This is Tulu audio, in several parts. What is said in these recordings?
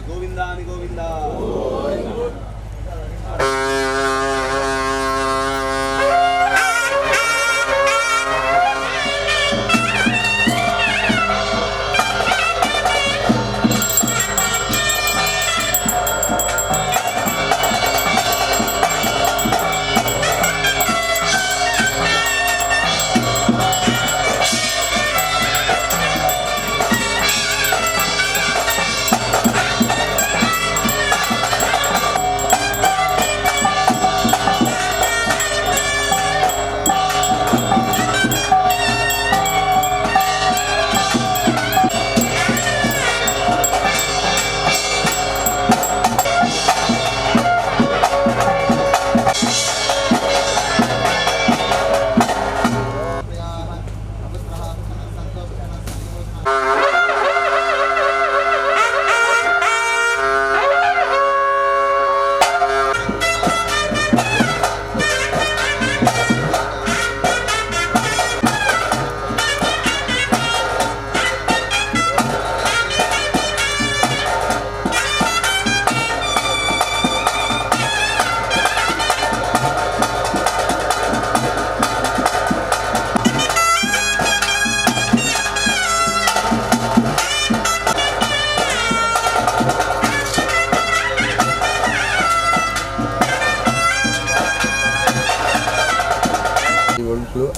ಗೋವಿಂದಾನಿ ಗೋವಿಂದ.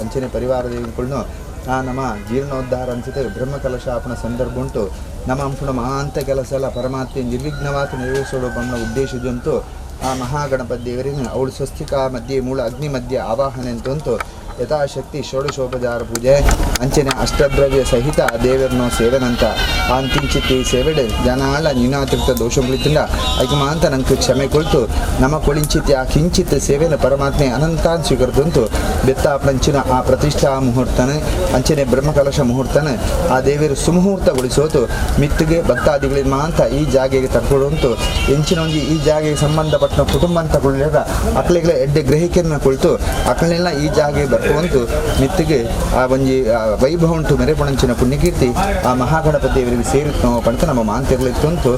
ಅಂಚನೆ ಪರಿವಾರ ದೇವಿಗಳನ್ನು ಆ ನಮ್ಮ ಜೀರ್ಣೋದ್ಧಾರ ಅನ್ಸುತ್ತೆ. ಬ್ರಹ್ಮಕಲಶಾಪನ ಸಂದರ್ಭ ಉಂಟು. ನಮ್ಮ ಅಂಪುಣ ಮಹಾಂತ ಕೆಲಸ ಎಲ್ಲ ಪರಮಾತ್ಮ ನಿರ್ವಿಘ್ನವಾದ ನೆರವೇರಿಸೋಡು ಬಣ್ಣ ಉದ್ದೇಶದಂತೂ ಆ ಮಹಾಗಣಪತಿ ದೇವರಿನ ಅವಳು ಸ್ವಸ್ತಿಕಾ ಮಧ್ಯೆ ಮೂಲ ಅಗ್ನಿ ಮಧ್ಯೆ ಆವಾಹನೆ ಅಂತಂತು ಯಥಾಶಕ್ತಿ ಷೋಡಶೋಪಚಾರ ಪೂಜೆ ಅಂಚನೆ ಅಷ್ಟದ್ರವ್ಯ ಸಹಿತ ದೇವರನ್ನು ಸೇವನಂತ ಆಂತಿಂಚಿತ್ತಿ ಸೇವೆಡೆ ಜನಾಳ ನ್ಯೂನಾತಿರಿಕ್ತ ದೋಷಗಳಿದ್ದ ಐಕಮಾಂತ ನಂಗೆ ಕ್ಷಮೆ ಕೊಳ್ತು ನಮ್ಮ ಕೊಳಿಂಚಿತ್ ಆ ಕಿಂಚಿತ್ ಸೇವೆನ ಪರಮಾತ್ಮೆ ಅನಂತಾನ್ ಸ್ವೀಕರಿದಂತು ಬೆತ್ತ ಪ್ರಂಚಿನ ಆ ಪ್ರತಿಷ್ಠಾ ಮುಹೂರ್ತನೆ ಅಂಚನೆ ಬ್ರಹ್ಮಕಲಶ ಮುಹೂರ್ತನೆ ಆ ದೇವರು ಸುಮುಹೂರ್ತಗೊಳಿಸೋತು ಮಿತ್ತಿಗೆ ಭಕ್ತಾದಿಗಳಿಗೆ ಮಾಂತ ಈ ಜಾಗೆಗೆ ತರ್ಕೊಡುವಂತು ಎಂಚಿನ ಒಂಜಿ ಈ ಜಾಗೆಗೆ ಸಂಬಂಧಪಟ್ಟ ಕುಟುಂಬ ಅಂತ ಕೊಳ್ಳ ಅಕ್ಲೆಗಳ ಎಡ್ಡೆ ಗ್ರಹಿಕೆಯನ್ನು ಕೊಳ್ತು ಅಕ್ಲೆಲ್ಲ ಈ ಜಾಗೆಗೆ ಬರ್ಕುವಂತು ಮಿತ್ತಿಗೆ ಆ ಒಂಜಿ ವೈಭವ ಉಂಟು ಮೆರೆಪುಣಂಚಿನ ಪುಣ್ಯಕೀರ್ತಿ ಆ ಮಹಾಗಣಪತಿ ದೇವರಿಗೆ ಸೇರಿತ್ತು ಪಂತ ನಮ್ಮ ಮಾಂತಿರ್ಲಿತ್ತುಂಟು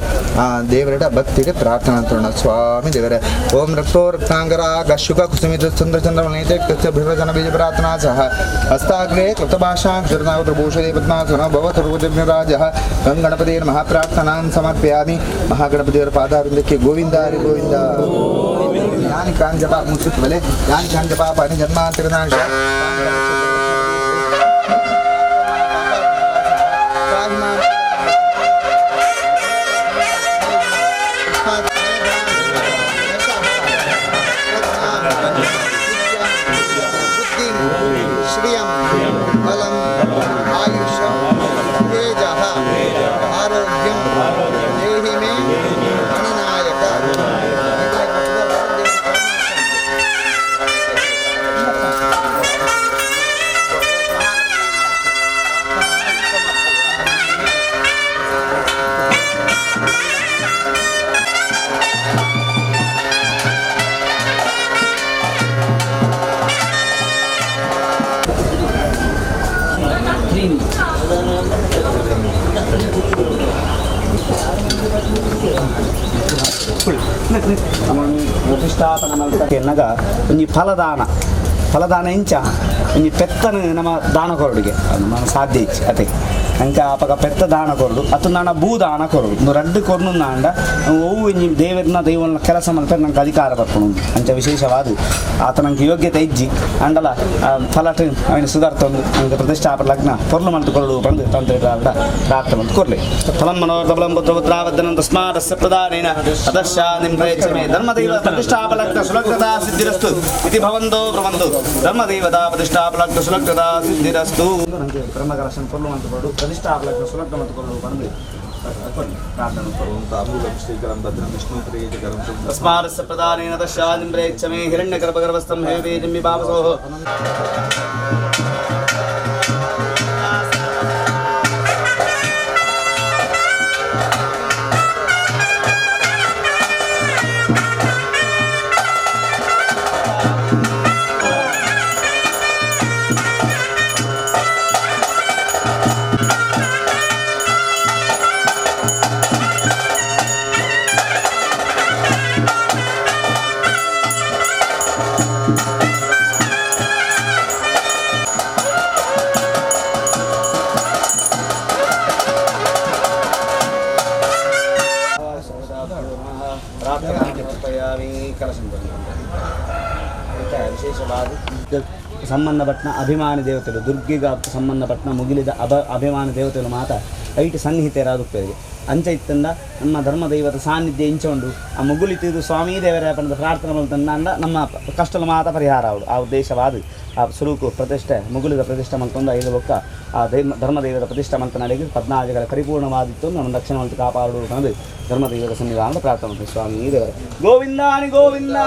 ಆ ದೇವರಡ ಭಕ್ತಿಗೆ ಪ್ರಾರ್ಥನಾ ಅಂತೋಣ. ಸ್ವಾಮಿ ದೇವರೇ ಓಂ ರಕ್ತೋ ರಕ್ತಾಂಗರಾಗ ಶುಕ ಕುಸುಮಿತ ಚಂದ್ರ ಚಂದ್ರ ಭೀಮಜನ ಬೀಜ ಪ್ರಾರ್ಥನಾ ಸಹ ಹಸ್ತಾಗ್ರೇ ಕೃತಭಾಷಾಂ ಶರಣಾವೃಭೂಷಣೇ ಪದ್ಮಾಸನ ಭವತರ್ವಜರಾಜ ಗಂಗಣಪತಿಯ ಮಹಾಪ್ರಾರ್ಥನಾನ್ ಸಮರ್ಪಯಾಮಿ. ಮಹಾಗಣಪತಿಯವರ ಪಾದಾರವಿಂದಕ್ಕೆ ಗೋವಿಂದ ಹರಿ ಗೋವಿಂದ. ಯಾನಿ ಕಾಂಜಪ ಮುಸುತ್ವಲೆ ಯಾನಿ ಕಾಂಜಪ ಪಾನಿ ಜನ್ಮಾಂತರನಾಶ. ಶ್ರಿಯಂ ಬಲಂ ಆಯುಷಂ ತೇಜಃ ಆರೋಗ್ಯಂ ದೇಹಿ ಮೇ ಗಣನಾಯಕ. ಪ್ರತಿಷ್ಠಾಪನ ಮಲ್ತಕ್ಕೆ ಒಂಜಿ ಫಲದಾನ ಫಲದಾನ ಇಂಚ ಒಂಜಿ ಪೆತ್ತನ ನಮ್ಮ ದಾನ ಕೊರಡಿಗೆ ನಮ್ಮ ಸಾಧ್ಯ ಇಚ್ಚಿ ಅತೆ ಅಂಕ ಅಪಗ ಪೆತ್ತ ದಾನ ಕೊರಡು ಅತು ನಾನ ಭೂ ದಾನ ಕೊರಡು ಒಂದು ರಡ್ಡು ಕೊರ್ನು ನಾಂಡ ಒವು ಒಂಜಿ ದೇವರನ್ನ ದೈವನ ಕೆಲಸ ಮಲ್ಪೆ ನಂಗೆ ಅಧಿಕಾರ ಬರ್ಪುಣು ಅಂಚ ವಿಶೇಷವಾದ ಆತ ನಂಗೆ ಯೋಗ್ಯತೆ ಇಜ್ಜಿ ಅಂಡಲ ಫಲಟ್ ಅವನ ಸುಧಾರ್ತೊಂದು ಅಂಕ ಪ್ರತಿಷ್ಠಾಪನ ಲಗ್ನ ಪೊರ್ಲು ಮಲ್ತು ಕೊರಡು ಬಂದು ತಂತ್ರಿಕ ಪ್ರಾರ್ಥನೆ ಮಲ್ತು ಕೊರ್ಲಿ. ಫಲಂ ಮನೋರ್ಧಬಲಂ ಪುತ್ರಪುತ್ರಾವರ್ಧನಂ ತಸ್ಮಾದಸ್ಯ ಪ್ರದಾನೇನ ಅತಃಶಾಂತಿಂ ಪ್ರಯಚ್ಛ ಮೇ. ಧರ್ಮದೈವ ಪ್ರತಿಷ್ಠಾಪಲಗ್ನ ಸುಲಗ್ನತಾ ಸಿದ್ಧಿರಸ್ತು ಇತಿ ಭವಂತೋ ಬ್ರುವಂತು. ಧರ್ಮದೇವತಾ ಪ್ರತಿಷ್ಠಾಪಲಗ್ನ ಸುಲಗ್ನತಾ ಸಿದ್ಧಿರಸ್ತು. ನಂಗೆ ಬ್ರಹ್ಮಕಲಶನ ಪೊರ್ಲು ಮಲ್ತು ಕೊರಡು ಪ್ರತಿಷ್ಠಾಪಲಗ್ನ ಸುಲಗ್ನ ಮಲ್ತು ಕೊರಡು ಬಂದು ಪ್ರಾರ್ಥನೆ ತಸ್ಮಾದಸ್ಯ ಪ್ರದಾನೇನ ತಸ್ಯಾದಿಂ ಪ್ರಯಚ್ಛ ಮೇ. ಹಿರಣ್ಯಗರ್ಭಗರ್ಭಸ್ಥಂ ಹೇವೇಜಂ ವಿಭಾವಸೋಃ. ಸಂಬಂಧಪಟ್ಟನ ಅಭಿಮಾನಿ ದೇವತೆಲು ದುರ್ಗಿಗ ಸಂಬಂಧಪಟ್ಟನ ಮುಗಿಲಿದ ಅಭಿಮಾನಿ ದೇವತೆಲು ಮಾತ ಐಟ್ ಸನ್ನಿಹಿತರಾದುಪ್ಪೇರಿಗೆ ಅಂಚ ಇತ್ತಂದ ನಮ್ಮ ಧರ್ಮ ದೈವದ ಸಾನ್ನಿಧ್ಯ ಇಂಚ ಉಂಡು ಆ ಮುಗುಲಿ ತೀರು ಸ್ವಾಮಿ ದೇವರ ಪಂಡ ಪ್ರಾರ್ಥನೆ ಮಲ್ತಂದ ನಮ್ಮ ಕಷ್ಟಲ ಮಾತ ಪರಿಹಾರ ಅವಳು ಆ ಉದ್ದೇಶವಾದ ಆ ಸುರುಕು ಪ್ರತಿಷ್ಠೆ ಮುಗುಲಿದ ಪ್ರತಿಷ್ಠೆ ಮಲ್ತೊಂದು ಐದು ಬೊಕ್ಕ ಆ ಧರ್ಮದೈವದ ಪ್ರತಿಷ್ಠೆ ಮಲ್ತನಡೆಗೆ ಪದ್ನಾಜಗಳ ಪರಿಪೂರ್ಣವಾದಿತ್ತು ನಮ್ಮ ದಕ್ಷಿಣ ಮಲ್ತು ಕಾಪಾಡು ಅನ್ನೋದು ಧರ್ಮದೈವದ ಸನ್ನಿಧಾನದ ಪ್ರಾರ್ಥನೆ ಮಾಡ್ತೀವಿ. ಸ್ವಾಮಿ ದೇವರ ಗೋವಿಂದಾನಿ ಗೋವಿಂದ.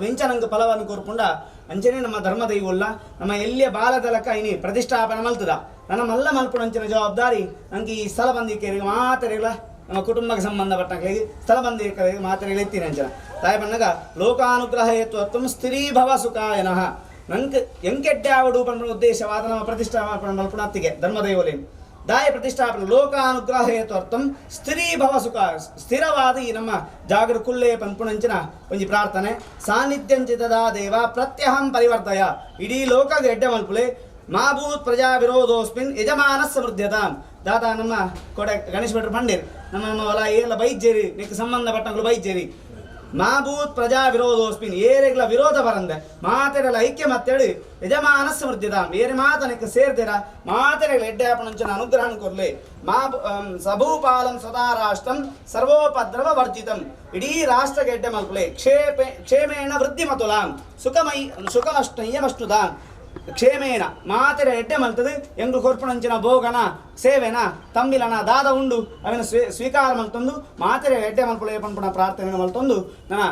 ಇಂಚ ನಂಗೆ ಫಲವನ್ನು ಕೊರ್ಪುಂಡ ಅಂಚನೆ ನಮ್ಮ ಧರ್ಮ ದೈವಲ್ಲ ನಮ್ಮ ಎಲ್ಲಿಯ ಬಾಲದಲಕ ಇನಿ ಪ್ರತಿಷ್ಠಾಪನೆ ಮಲ್ತದ ನನ್ನ ಮಲ್ಲ ಮಲ್ಪುಣಂಚಿನ ಜವಾಬ್ದಾರಿ ನಂಗೆ ಈ ಸ್ಥಳ ಬಂದಿಕ್ಕೆ ಮಾತರೆಗಳ ನಮ್ಮ ಕುಟುಂಬಕ್ಕೆ ಸಂಬಂಧಪಟ್ಟ ಸ್ಥಳ ಬಂದಿಕ್ಕೆ ಮಾತರೆಗಳ ಎತ್ತಿನ ಅಂಚನ ತಾಯಿ ಬಂದಾಗ ಲೋಕಾನುಗ್ರಹ ಹೇತ್ವತ್ವಂ ಸ್ಥಿರೀಭವ ಸುಖಾಯನಃ ನಂಗೆ ಎಂಕೆಡ್ಡಾವಡು ಪಂಡ ಉದ್ದೇಶವಾದ ನಮ್ಮ ಪ್ರತಿಷ್ಠಾಪನೆ ಮಲ್ಪುಣತ್ತಿಗೆ ಧರ್ಮದೈವಲೇನು ದಾಯ ಪ್ರತಿಷ್ಠಾಪನೆ ಲೋಕಾನುಗ್ರಹ ಹೇತ್ವರ್ಥಂ ಸ್ಥಿರೀಭವ ಸುಖ ಸ್ಥಿರವಾದ ಈ ನಮ್ಮ ಜಾಗೃಕುಲ್ಲೇ ಪನ್ಪುಣಂಚಿನ ಒಂಜಿ ಪ್ರಾರ್ಥನೆ ಸಾನ್ನಿಧ್ಯಂಚಿತದಾ ದೇವ ಪ್ರತ್ಯಹಂ ಪರಿವರ್ತಯ ಇಡೀ ಲೋಕಗೆ ಎಡ್ಡೆ ಮಲ್ಪುಲೆ ಮಾಭೂತ್ ಪ್ರಜಾ ವಿರೋಧೋಸ್ಮಿನ್ ಯಜಮಾನ ಸಮೃದ್ಧತಾಂ ದಾದಾ ನಮ್ಮ ಕೊಡೆ ಗಣೇಶ್ ಭಟ್ರು ಪಂಡೀರ್ ನಮ್ಮ ನಮ್ಮ ಹೊಲ ಏಲ ಬೈಜೇರಿ ನಿಕ್ ಸಂಬಂಧಪಟ್ಟಂಗಳು ಬೈಜೇರಿ ಮಾಭೂತ್ ಪ್ರಜಾ ವಿರೋಧೋಸ್ಮಿನ್ ಏರೆಗ್ಲ ವಿರೋಧ ಬರಂದೆ ಮಾತೆರೆಲ್ಲ ಐಕ್ಯ ಮತ್ತೇಳಿ ಯಜಮಾನ ಸಮೃದ್ಧಿದಾಂ ಏರೆ ಮಾತನಕ್ಕೆ ಸೇರ್ದಿರ ಮಾತೆರೆಗಳ ಎಡ್ಡೆ ಆಪಣಂಚನ ಅನುಗ್ರಹ ಕೊರ್ಲಿ ಮಾ ಸಭೂಪಾಲಂ ಸದಾ ರಾಷ್ಟ್ರಂ ಸರ್ವೋಪದ್ರವ ವರ್ಜಿತಂ ಇಡೀ ರಾಷ್ಟ್ರಕ್ಕೆ ಎಡ್ಡೆ ಮಲ್ಪಲೆ ಕ್ಷೇಪೆ ಕ್ಷೇಮೇಣ ವೃದ್ಧಿ ಮತುಲಾಂ ಸುಖಮೈ ಸುಖಮಷ್ಟಯ್ಯಮಷ್ಟುದಾಂ ಕ್ಷೇಮೇಣ ಮಾತೆರ ಎಡ್ಡೆ ಮಲ್ತದೆ ಎಂಗ್ಲು ಕೊರ್ಪುಣಂಚಿನ ಭೋಗನ ಸೇವೆನ ತಂಬಿಲನ ದಾದ ಉಂಡು ಅವಿನ ಸ್ವೀಕಾರ ಮಲ್ತೊಂದು ಮಾತೆರೆ ಎಡ್ಡೆ ಮಲ್ಪುಳೆ ಪನ್ಪುಣ ಪ್ರಾರ್ಥನೆ ಮಲ್ತೊಂದು ನನ್ನ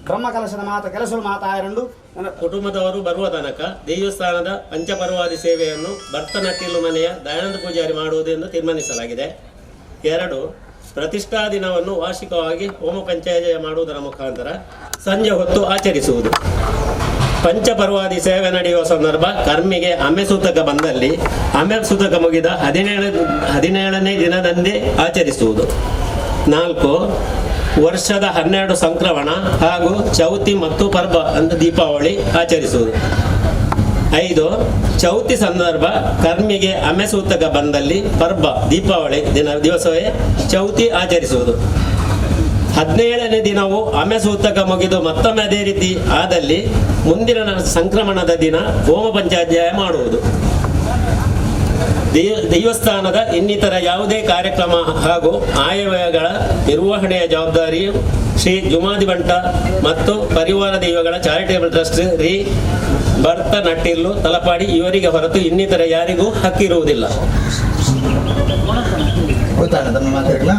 ಬ್ರಹ್ಮಕಲಶದ ಮಾತ ಕೆಲಸಲು ಮಾತಾಯರಂಡು ನನ್ನ ಕುಟುಂಬದವರು ಬರುವ ತನಕ ದೇವಸ್ಥಾನದ ಪಂಚಪರ್ವಾದಿ ಸೇವೆಯನ್ನು ಭರ್ತನಟ್ಟಿಲು ಮನೆಯ ದಯಾನಂದ ಪೂಜಾರಿ ಮಾಡುವುದೆಂದು ತೀರ್ಮಾನಿಸಲಾಗಿದೆ. 2, ಪ್ರತಿಷ್ಠಾ ದಿನವನ್ನು ವಾರ್ಷಿಕವಾಗಿ ಹೋಮ ಪಂಚಾಯತ ಮಾಡುವುದರ ಮುಖಾಂತರ ಸಂಜೆ ಹೊತ್ತು ಆಚರಿಸುವುದು. ಪಂಚಪರ್ವಾದಿ ಸೇವೆ ನಡೆಯುವ ಸಂದರ್ಭ ಕರ್ಮಿಗೆ ಅಮೆ ಸೂತಕ ಬಂದಲ್ಲಿ ಅಮೆ ಸೂತಕ ಮುಗಿದ 17ನೇ ದಿನದಂದೇ ಆಚರಿಸುವುದು. 4, ವರ್ಷದ 12 ಸಂಕ್ರಮಣ ಹಾಗೂ ಚೌತಿ ಮತ್ತು ಪರ್ವ ಅಂದರೆ ದೀಪಾವಳಿ ಆಚರಿಸುವುದು. 5, ಚೌತಿ ಸಂದರ್ಭ ಕರ್ಮಿಗೆ ಅಮೆ ಸೂತಕ ಬಂದಲ್ಲಿ ಪರ್ವ ದೀಪಾವಳಿ ದಿವಸವೇ ಚೌತಿ ಆಚರಿಸುವುದು. 17ನೇ ದಿನವು ಅಮೆ ಸೂತಕ ಮುಗಿದು ಮತ್ತೊಮ್ಮೆ ಅದೇ ರೀತಿ ಆದಲ್ಲಿ ಮುಂದಿನ ಸಂಕ್ರಮಣದ ದಿನ ಹೋಮ ಪಂಚಾಧ್ಯಾಯ ಮಾಡುವುದು. ದೇವಸ್ಥಾನದ ಇನ್ನಿತರ ಯಾವುದೇ ಕಾರ್ಯಕ್ರಮ ಹಾಗೂ ಆಯವ್ಯಯಗಳ ನಿರ್ವಹಣೆಯ ಜವಾಬ್ದಾರಿಯು ಶ್ರೀ ಜುಮಾದಿ ಬಂಟ ಮತ್ತು ಪರಿವಾರ ದೈವಗಳ ಚಾರಿಟೇಬಲ್ ಟ್ರಸ್ಟ್ ರೀ ಭರ್ತ ನಟ್ಟಿಲ್ಲು ತಲಪಾಡಿ ಇವರಿಗೆ ಹೊರತು ಇನ್ನಿತರ ಯಾರಿಗೂ ಹಕ್ಕಿರುವುದಿಲ್ಲ. ಗೊತ್ತಾಣ ತಮ್ಮ ಮಾತಾಡಲ್ಲ.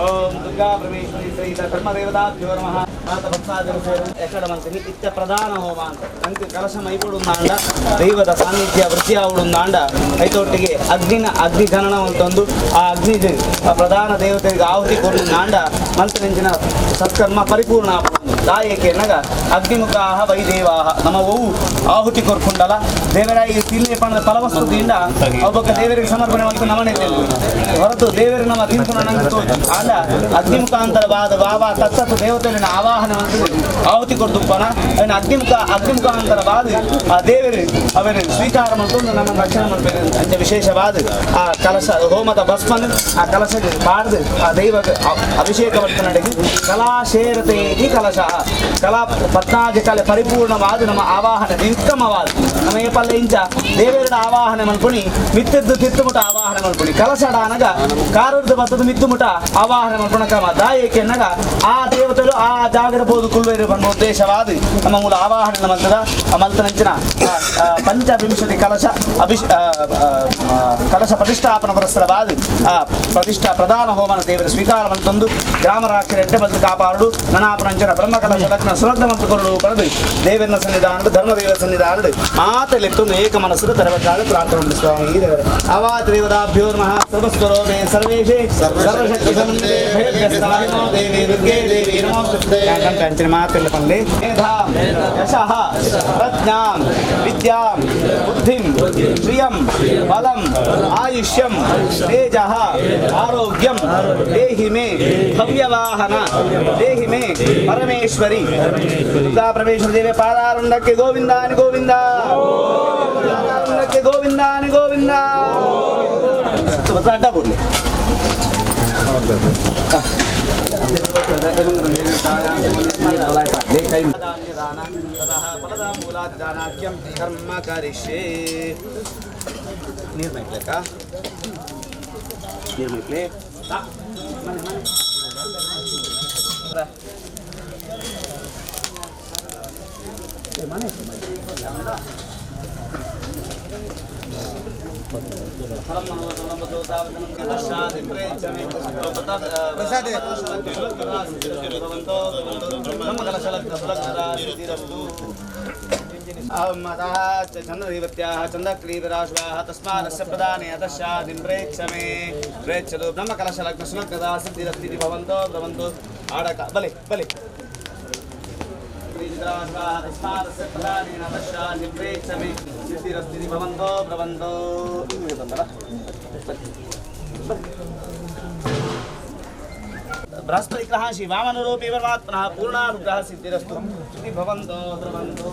ಓಂ ದುರ್ಗಾ ಪರಮೇಶ್ವರಿ ಸಹಿತ ಧರ್ಮದೇವತಾಭ್ಯೋ ನಮಃ. ಮಾತ ಭಕ್ತಾದಿರು ಎಕಡ ಮಂತ್ರಿ ಇತ್ಯ ಪ್ರಧಾನ ಹೋಮ ಅಂತ ಅಂಕ ಕಲಶ ಮೈಪುಡುಂದಾಂಡ ದೈವದ ಸಾನ್ನಿಧ್ಯ ವೃತ್ತಿಯಾವುಡುಂದಾಂಡ ಐತೊಟ್ಟಿಗೆ ಅಗ್ನಿನ ಅಗ್ನಿ ಖನನ ಅಂತಂದು ಆ ಅಗ್ನಿ ಆ ಪ್ರಧಾನ ದೇವತೆಗೆ ಆಹುತಿ ಕೊಡುಂದಾಂಡ ಮಂತ್ರಿಂಚಿನ ಸತ್ಕರ್ಮ ಪರಿಪೂರ್ಣ ದಾಯಕೆ ನಗ ಅಗ್ನಿಮುಖಾಹ ವೈದೇವಾಹ ನಮ್ಮ ಒವು ಆಹುತಿ ಕೊರ್ಪುಂಡಲ ದೇವರಾಯಿ ತಿನ್ನೆ ಪಣದ ಫಲವಸ್ತು ತಿಂಡ ಒಬ್ಬಕ್ಕ ದೇವರಿಗೆ ಸಮರ್ಪಣೆ ಮತ್ತು ನಮನೆ ಹೊರತು ದೇವರು ನಮ್ಮ ತಿನ್ಪುನ ನಂಗೆ ತೋಜು ಆಂಡ ಅಗ್ನಿಮುಖಾಂತರ ವಾದ ವಾವ ತತ್ತತ್ತು ದೇವತೆಯನ್ನ ಆವಾಹನೆ ಅಂತ ಆಹುತಿ ಕೊಡ್ದುಪ್ಪನ ಅವನ ಅಗ್ನಿಮುಖ ಅಗ್ನಿಮುಖಾಂತರ ವಾದ ಆ ದೇವರು ಅವನ ಸ್ವೀಕಾರ ಮತ್ತು ನಮ್ಮ ರಕ್ಷಣೆ ಮಾಡ್ಬೇಕು ಅಂಚ ವಿಶೇಷವಾದ ಆ ಕಲಶ ಹೋಮದ ಭಸ್ಮನ ಆ ಕಲಶ ಬಾರ್ದು ಆ ದೈವ ಅಭಿಷೇಕ ನಡೆಗೆ ಕಲಾಶೇರತೆ ಇತಿ ಕಲಶ ಕಲಾ ಪತ್ನಾದಿ ಕಲೆ ಪರಿಪೂರ್ಣವಾದ ನಮ್ಮ ಆವಾಹನೆ ಉತ್ತಮವಾದ ನಮ್ಮ ಏಪಲ್ಲ ಇಂಚ ದೇವರ ಆವಾಹನೆ ಮನ್ಪುಣಿ ಮಿತ್ತದ್ದು ತಿತ್ತುಮುಟ ಆವಾಹನೆ ಮನ್ಪುಣಿ ಕಲಶಡಾನಗ ಕಾರುರ್ದು ಬತ್ತದ ಮಿತ್ತುಮುಟ ಆವಾಹನೆ ಮನ್ಪುಣ ಕ್ರಮ ದಾಯಕೆನ್ನಗ ಆ ದೇವತೆಲು ಆ ಜಾಗರ ಬೋದು ಕುಲ್ವೇರು ಬಂದ ಉದ್ದೇಶವಾದ ನಮ್ಮ ಮೂಲ ಆವಾಹನೆ ಮಂತ್ರದ ಆ ಮಂತ್ರನಂಚಿನ ಪಂಚವಿಂಶತಿ ಕಲಶ ಅಭಿಷ್ ಕಲಶ ಪ್ರತಿಷ್ಠಾಪನ ಪುರಸ್ಸರವಾದ ಆ ಪ್ರತಿಷ್ಠಾ ಪ್ರಧಾನ ಹೋಮನ ದೇವರ ಸ್ವೀಕಾರ ಮಂತಂದು ಗ್ರಾಮರಾಕ್ಷರ ಎಡ್ಡೆ ಬಂದು ಕಾಪಾಡು ನನಾಪನಂಚನ ಬ್ರಹ್ಮ ಕಲಶ ಲಗ್ನ ಸುಲಗ್ನ ಮಂತ್ರ ಕೊರಡು ಪಡೆದು ದೇವರನ ಸನ್ನಿಧಾನಡು ಧರ್ಮದೇವರ ಸನ್ನಿಧಾನಡು ಮಾತಲೆತ್ತೊಂದು ಏಕ ಮನಸ್ಸು ತರಬೇಕಾದ ಪ್ರಾರ್ಥನೆ ಸ್ವಾಮಿ ದೇವರೇ ಅವಾತ ದೇವತಾಭ್ಯೋ ನಮಃ. ಸರ್ವಸ್ವರೋಮೇ ಸರ್ವೇಶೇ ಸರ್ವಶಕ್ತಿ ಸಮನ್ವಿತೆ ಭಯಗ್ರಸ್ತಾರಿಣೋ ದೇವಿ ದುರ್ಗೆ ದೇವಿ ನಮೋಸ್ತುತೆ. ಕಂಚನ ಮಾತೆಲ್ಲ ಪಲ್ಲೆ ಮೇಧಾಂ ಯಶಃ ಪ್ರಜ್ಞಾಂ ವಿದ್ಯಾಂ ಬುದ್ಧಿಂ ಶ್ರಿಯಂ ಬಲಂ ಆಯುಷ್ಯಂ ತೇಜಃ ಆರೋಗ್ಯಂ ದೇಹಿ ಮೇ ಭವ್ಯವಾಹನ ದೇಹಿ ಮೇ ಪರಮೇಶ್ವರಿ. ದುರ್ಗಾ ಪರಮೇಶ್ವರಿ ದೇವಿ ಪಾದಾರುಂಡಕ್ಕೆ ಗೋವಿಂದಾನಿ ಗೋವಿಂದ, ಪಾದಾರುಂಡಕ್ಕೆ ಗೋವಿಂದಾನಿ ಗೋವಿಂದ. ಅಡ್ಡ ಕೊಡ್ಲಿ. ಕರ್ಮ ಕರಿಷ್ಯೆ. ನೀರು ಮೈಕ್ಲೇಕ ನೀರು ಮೈಕ್ಲೆ. चंद्रदेवत्याः चन्द्रक्लीबराशुवाः तस्मादस्य प्रदाने अतश्चादिं प्रेच्छ मे प्रेच्छतु ब्रह्मकलशलग्नसुलग्नदा सिद्धिरस्ति भवन्तो भवन्तु आडक बले बले तस्मादस्य प्रदानेन अतश्चादिं प्रेच्छ मे सिद्धिरस्ति भवन्तो भवन्तो. बृहस्पतिग्रह श्री वामनरूपी परमात्मनः पूर्णानुग्रह सिद्धिरस्तु इति भवन्तो भवन्तो.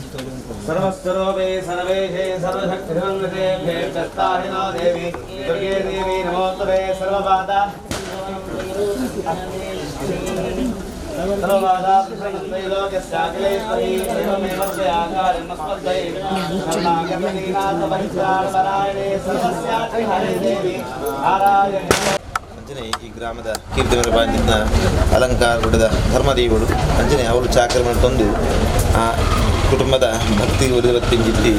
सर्वस्वरूपे सर्वेशे सर्वशक्तिमन्विते भेदस्ताहिनो देवी दुर्गे देवी नमोस्तुते सर्वबाधा सर्वबाधा त्रैलोक्यस्याखिलेश्वरी एवमेव स्वयाकार्यमस्मद्वै शरणागतदीनाथपरित्राणपरायणे सर्वस्यार्तिहरे देवी नारायणे. ಅಂಜನೆ ಈ ಗ್ರಾಮದ ಕೀರ್ತಿಮರ ಬಾಂಧಿನ ಅಲಂಕಾರಗೊಂಡ ಧರ್ಮದೇವರು ಅಂಜನೆ ಅವರು ಚಾಕರಿ ತಂದು ಆ ಕುಟುಂಬದ ಭಕ್ತಿ ಒಲಿವತ್ತಿಂಜಿತ್ತಿ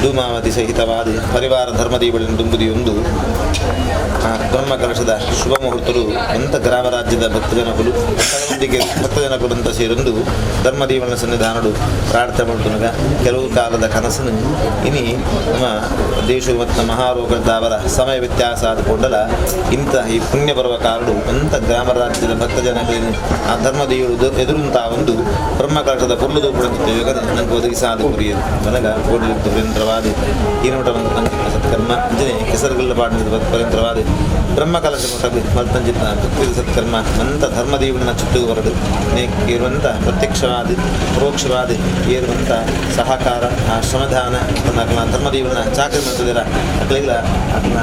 ಧೂಮಾವತಿ ಸಹಿತವಾದ ಪರಿವಾರ ಧರ್ಮದೇವಳನ್ನು ದುಂಬುದಿಯೊಂದು ಆ ಬ್ರಹ್ಮಕಲಶದ ಶುಭ ಮುಹೂರ್ತರು ಅಂತ ಗ್ರಾಮ ರಾಜ್ಯದ ಭಕ್ತಜನಕರು ತನ್ನೊಂದಿಗೆ ಭಕ್ತಜನಕರಂತ ಸೇರೊಂದು ಧರ್ಮದೇವನ ಸನ್ನಿಧಾನಡು ಪ್ರಾರ್ಥನೆ ಮಾಡುತ್ತನಗ ಕೆಲವು ಕಾಲದ ಕನಸನ್ನು ಇನಿ ನಮ್ಮ ದೇಶ ಮತ್ತು ಮಹಾರೋಗದ್ದಾವರ ಸಮಯ ವ್ಯತ್ಯಾಸ ಆದುಕೊಂಡಲ ಇಂಥ ಈ ಪುಣ್ಯ ಬರುವ ಕಾರಡು ಅಂಥ ಗ್ರಾಮ ರಾಜ್ಯದ ಭಕ್ತಜನಗಳಿಗೆ ಆ ಧರ್ಮದೇವರು ಎದುರುಂತ ಒಂದು ಬ್ರಹ್ಮಕಲಶದ ಪುರ್ಲು ದೋಪುರಂತ ಯೋಗ ನಂಗೆ ಒದಗಿಸಾದ ಕುರಿಯರು ನನಗ ಕೋಡಿಯುಕ್ತ ಪರ್ಯಂತರವಾದಿ ಈನೋಟ ಸತ್ಕರ್ಮ ಅಂಜನೆ ಕೆಸರುಗಲ್ಲ ಪಾಡಿದ ಪರ್ಯಂತರವಾದಿ ಬ್ರಹ್ಮಕಲಶ ಮರ್ತಂಜಿತ್ನ ಭಕ್ತಿ ಸತ್ಕರ್ಮ ಮಂತ ಧರ್ಮದೇವನ ಚುಟ್ಟು ಹೊರಡು ಇರುವಂಥ ಪ್ರತ್ಯಕ್ಷವಾದಿ ಪರೋಕ್ಷವಾದಿ ಏರುವಂಥ ಸಹಕಾರ ಆ ಶ್ರಮದಾನ ಧರ್ಮದೇವನ ಚಾಕರಿ ಮಾಡ್ತಿದ್ದೀರ ಅಕ್ಕಲಿಲ್ಲ ಅದನ್ನ